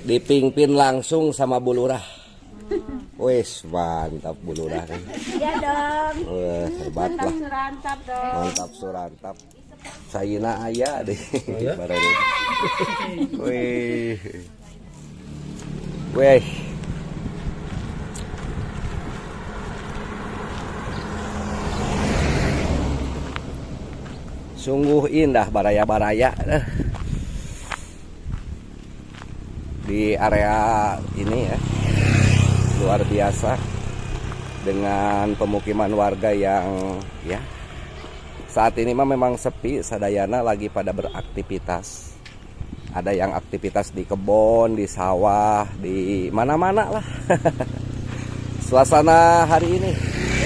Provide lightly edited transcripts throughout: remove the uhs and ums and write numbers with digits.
Dipimpin langsung sama Bu Lurah. Wes, mantap Bu Lurah. Iya dong. Wah, hebat lah. Surantap dong. Mantap surantap. Saina aya deh. Bareng. Wih. Wih. Sungguh indah baraya-baraya di area ini ya. Luar biasa dengan pemukiman warga yang ya saat ini mah memang sepi, sadayana lagi pada beraktivitas. Ada yang aktivitas di kebun, di sawah, di mana-mana lah. Suasana hari ini.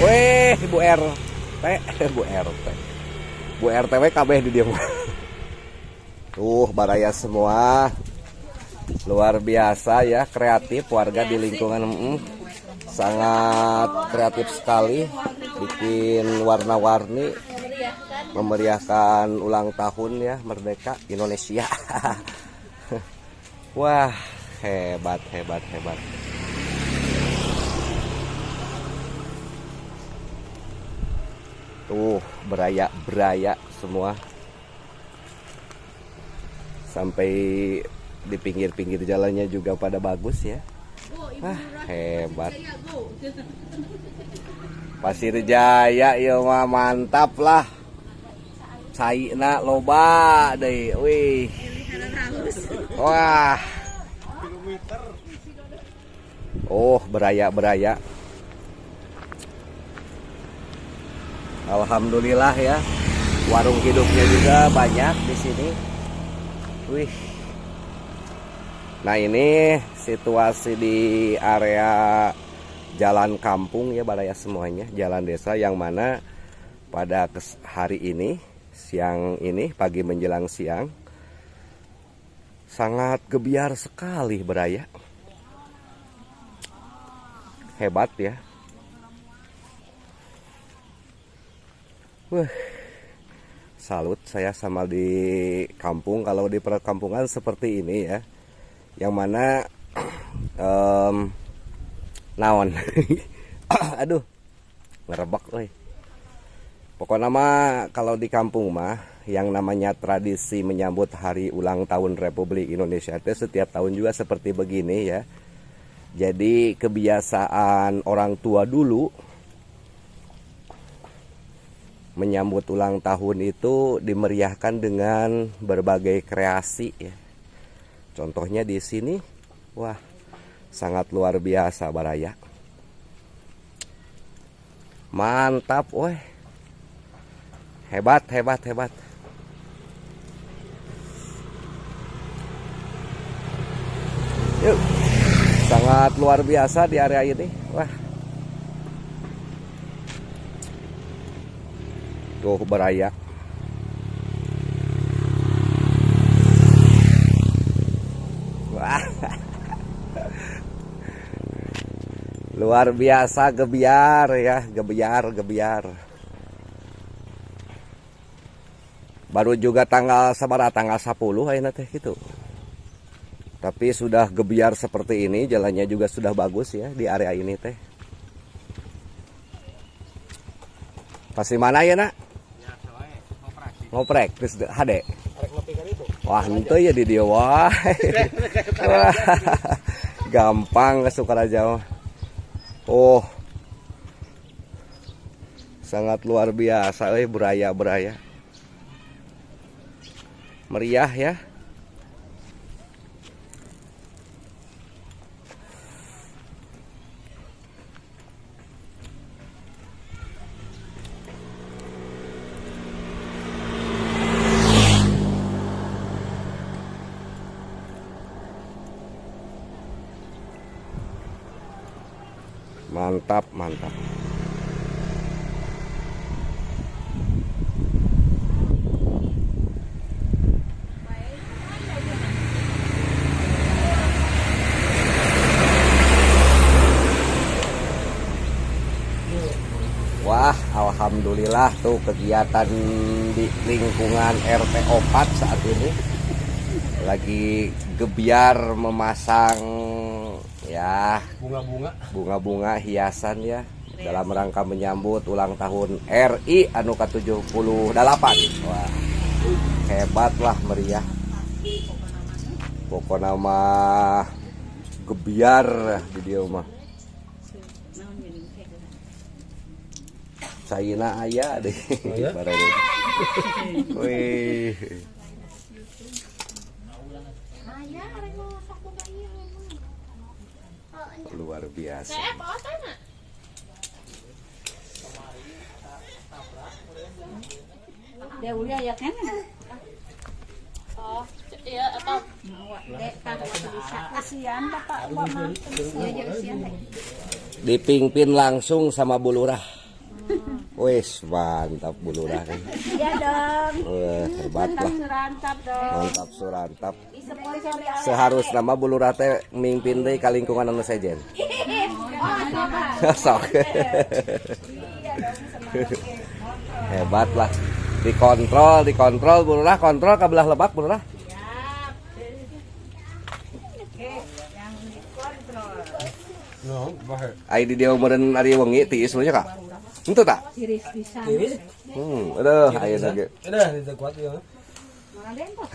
Weh, Bu RT, Bu RT. Bu RT we kabeh di dieu. Tuh, baraya semua. Luar biasa ya, kreatif warga di lingkungan. Sangat kreatif sekali, bikin warna-warni, memeriahkan ulang tahun ya Merdeka Indonesia. Wah, hebat, hebat, hebat. Tuh, beraya-beraya semua. Sampai di pinggir-pinggir jalannya juga pada bagus ya. Wah, hebat. Pasir Jaya ya mah mantap lah. Caina loba deui. Wih. Wah. Oh, beraya-beraya. Alhamdulillah ya. Warung hidupnya juga banyak di sini. Wih. Nah, ini situasi di area jalan kampung ya baraya semuanya, jalan desa yang mana pada hari ini, siang ini, pagi menjelang siang, sangat gebiar sekali baraya. Hebat ya. Wah, salut saya sama di kampung. Kalau di perkampungan seperti ini ya, yang mana naon, aduh, ngerebek euy. Pokoknya mah kalau di kampung mah yang namanya tradisi menyambut hari ulang tahun Republik Indonesia itu setiap tahun juga seperti begini ya. Jadi kebiasaan orang tua dulu menyambut ulang tahun itu dimeriahkan dengan berbagai kreasi ya. Contohnya di sini, wah, sangat luar biasa baraya. Mantap, weh. Hebat, hebat, hebat. Yuk, sangat luar biasa di area ini. Wah. Tuh baraya. Wah. Luar biasa gebiar ya, gebiar, gebiar. Baru juga tanggal sabaraha, tanggal 10 ayeuna teh gitu. Tapi sudah gebiar seperti ini, jalannya juga sudah bagus ya di area ini teh. Pasti mana ya nak? Ngoprek, terus hade. Wah, henteu ya di dieu wae. Wah, gampang ke Sukaraja mah. Oh. Sangat luar biasa euy, beraya-beraya. Meriah ya. Mantap, mantap. Wah, alhamdulillah tuh kegiatan di lingkungan RT 4 saat ini Lagi gebyar memasang ya Bunga-bunga. Bunga-bunga hiasan ya, dalam rangka menyambut ulang tahun RI anu ke-78. Wah, hebat lah, meriah. Pokoknya mah gebyar di dieu mah. Caina aya deh. Oh, ya? Barang. Wih. Aya, arek mau sok boga ieu. Luar biasa. Saya apa otana? Dia udah ya kan? Oh, iya atau Dek, tah bisa. Kasihan Bapak Bapak mah. Iya, kasihan teh. Dipimpin langsung sama Bu Lurah. Wis, mantap Bu Lurah kan. Iya dong. Wah, hebat Mantap lah. surantap dong. Mantap surantap. Disponsori oleh Seharusna mah Bu Lurah teh mimpin deui ka lingkungan anu sejen. Oh, Sok. Hebat lah. Dikontrol, dikontrol Bu Lurah, kontrol ke belah lebak Bu Lurah. Siap. Oke, yang dikontrol. No, bahaya. Ai di dieu meureun ari wengi tiis mah nya, Kak. Henteu tah? Tiris pisan. Tiris? Aduh, ayeuna ge. Udah, tidak kuat ya. Mana lempar?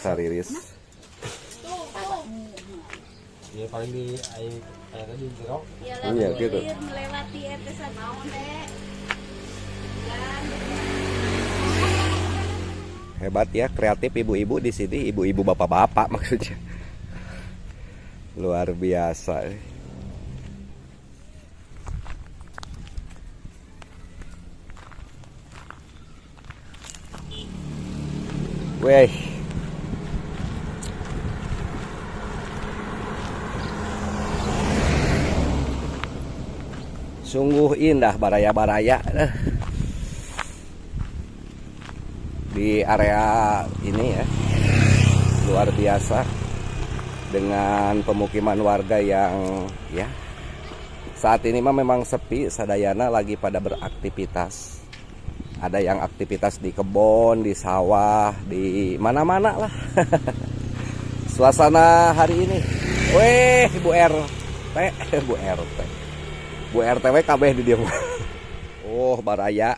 Sariris. Ya paling di air air tadi jerok. Iya, Iya, gitu. Melewati RT naon dek. Hebat ya, kreatif ibu-ibu di sini, ibu-ibu bapak-bapak maksudnya. Luar biasa. Weh. Sungguh indah baraya-baraya. Eh. Di area ini ya. Luar biasa dengan pemukiman warga yang ya saat ini mah memang sepi, sadayana lagi pada beraktivitas. Ada yang aktivitas di kebun, di sawah, di mana-mana lah. Suasana hari ini. Weh, Bu RT, Bu RT. Bu RT we kabeh di dieu. Oh, baraya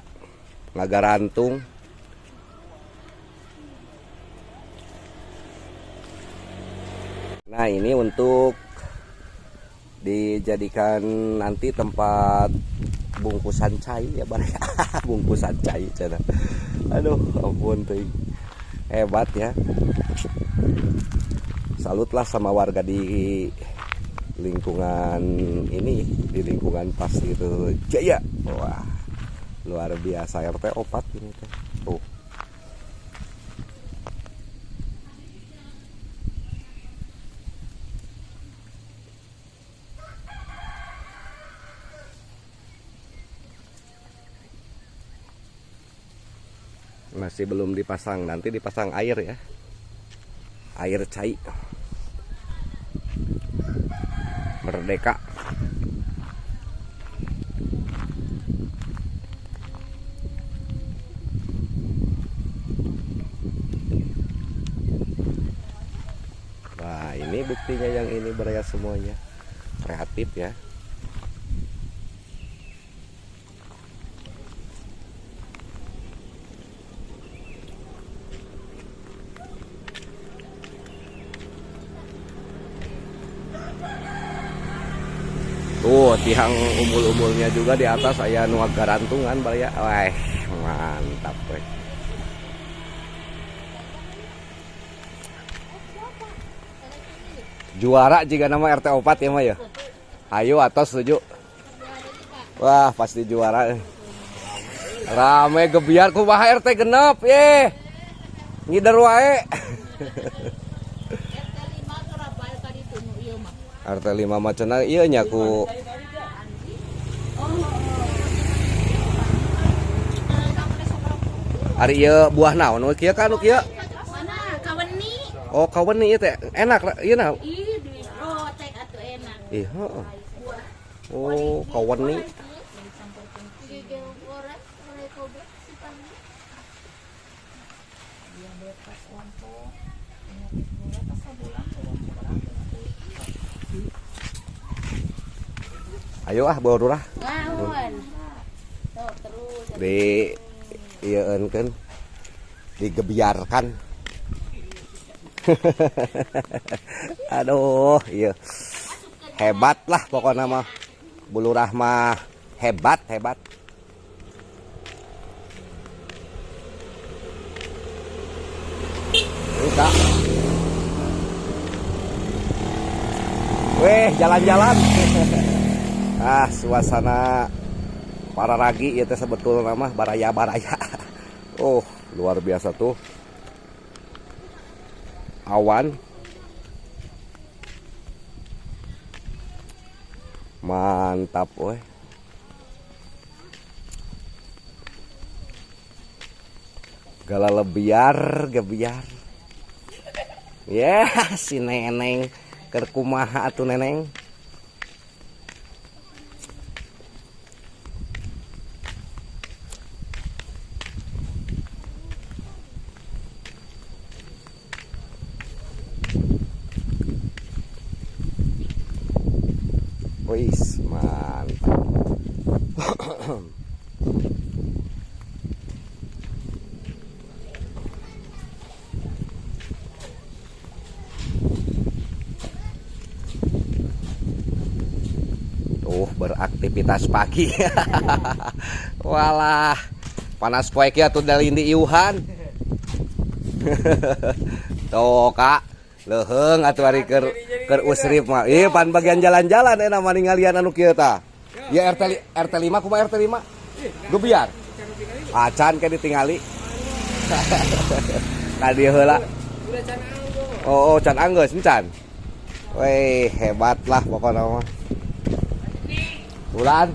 ngagarantung. Nah, ini untuk dijadikan nanti tempat bungkusan cai ya, baraya. Bungkusan cai cenah. Aduh, ampun teuing. Hebat ya. Salutlah sama warga di lingkungan ini, di lingkungan Pasir Jaya. Wah, luar biasa RT 4 ini teh. Tuh. Masih belum dipasang, nanti dipasang air ya. Air cai. Merdeka. Wah, ini buktinya yang ini baraya semuanya. Kreatif ya. Tuh, tiang umbul-umbulnya juga di atas aya nu garantungan baraya. Wah, mantap weh. Juara jika nama RT 4 ya mah ya. Ayo atos setuju. Wah, pasti juara. Rame gebyar kumaha RT 6 ye. Ngider wae. RT 5 mah cenah ieu nya ku Ari ieu buah naon we kieu kan nu kieu? Mana kaweni? Oh, kaweni ieu teh enak ieu nah. Ih, di rotek atuh enak. Ih, heeh. Oh, kaweni. Gigil goreng, mulai kobra si pagi. Ayo ah bawa lurah. Ngahun. Tuh terus. Di ieueunkeun. Digebiarkan. Aduh, iya. Hebat lah pokoknya mah. Bu Lurah mah hebat, hebat. Buka. Weh, jalan-jalan. Ah, suasana Pararagi ya teh sebetulna mah baraya-baraya. Oh, luar biasa tuh. Awan. Mantap weh. Gala lebiar gebiar. Ya, yeah, si neneng keur kumaha atuh neneng. Wis, mantap. Tuh beraktivitas pagi. Walah, panas poek ya tuh dari di iuhan. Tuh Kak, leuheung atuh ari keur usrip mah. Ieu pan bagian jalan-jalan enak mah ningalian anu kieu tah. Ya RT RT 5 kumaha RT 5? Gebiar. Acan ke ditingali. Ka dieu heula. Oh, oh can anggeus encan. Weh, hebat lah pokoknya mah. Bulan.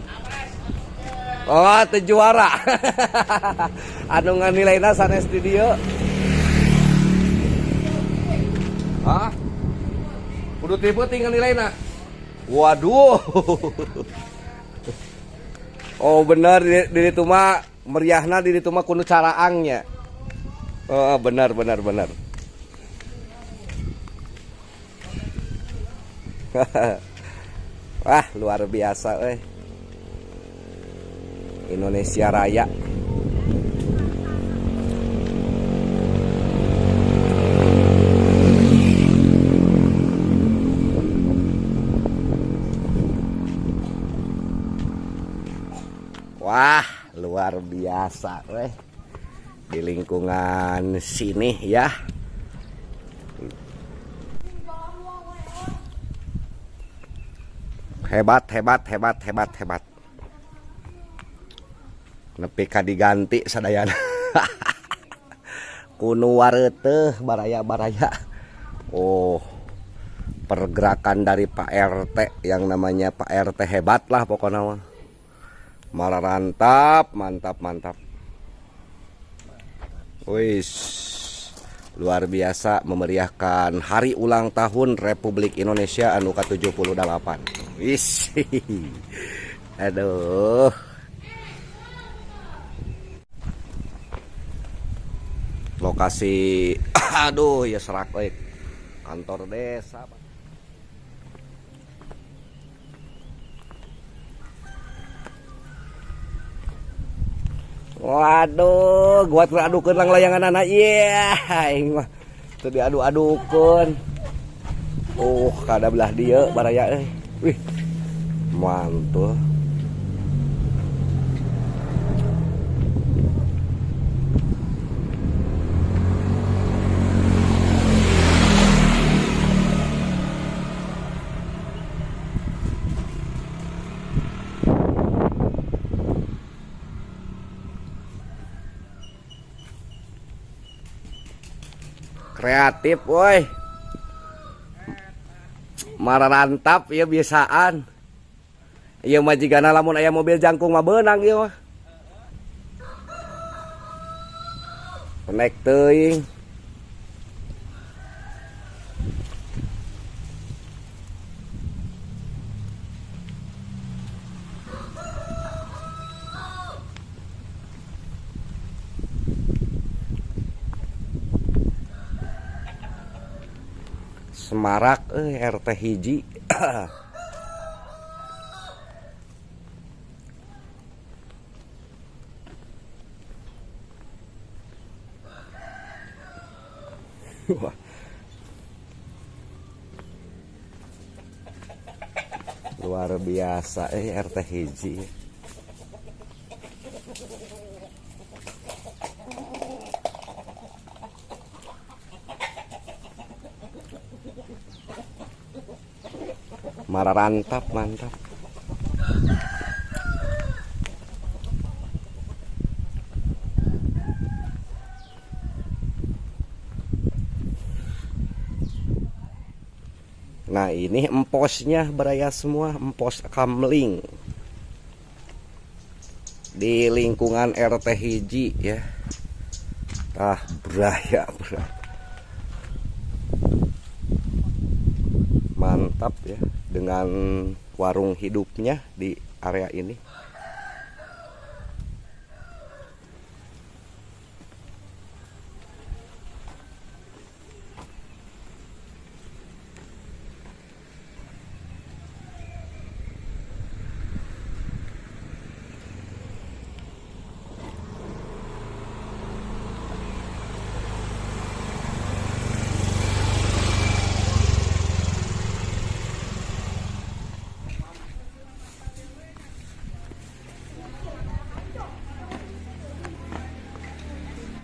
Oh, teu juara. Anu nganilaina sanes di dieu. Hah? Kudu tipe tinggal nilaina. Waduh. Oh bener di ditu mah meriahna di ditu mah kudu caraangnya. Oh, benar benar benar. Wah, luar biasa euy. Indonesia Raya. Wah, luar biasa weh. Di lingkungan sini ya. Hebat, hebat, hebat, hebat, hebat. Nepi ka diganti sadayana. Kunu wareuteuh baraya-baraya. Oh, pergerakan dari Pak RT yang namanya Pak RT hebat lah pokoknya mah. Mararantap, mantap, mantap. Wis, luar biasa memeriahkan hari ulang tahun Republik Indonesia anu ke-78. Wis. Aduh. Lokasi aduh ya serak euy. Kantor desa. Waduh, gua tuh adukeun lang layangan anak. Iya, aing mah teu diadu-adukeun. Oh, kada belah dieu baraya euy. Wih. Mantul. Kreatif woi. Mararantap ya biasaan. Ieu mah jigana lamun aya mobil jangkung mah beunang ieu mah. Penek teuing. Semarak RT 1. Wah. Luar biasa RT 1. Mararantap, mantap. Nah, ini emposnya baraya semua, empos kamling di lingkungan RT 1 ya. Ah, baraya, baraya. Mantap ya dengan warung hidupnya di area ini.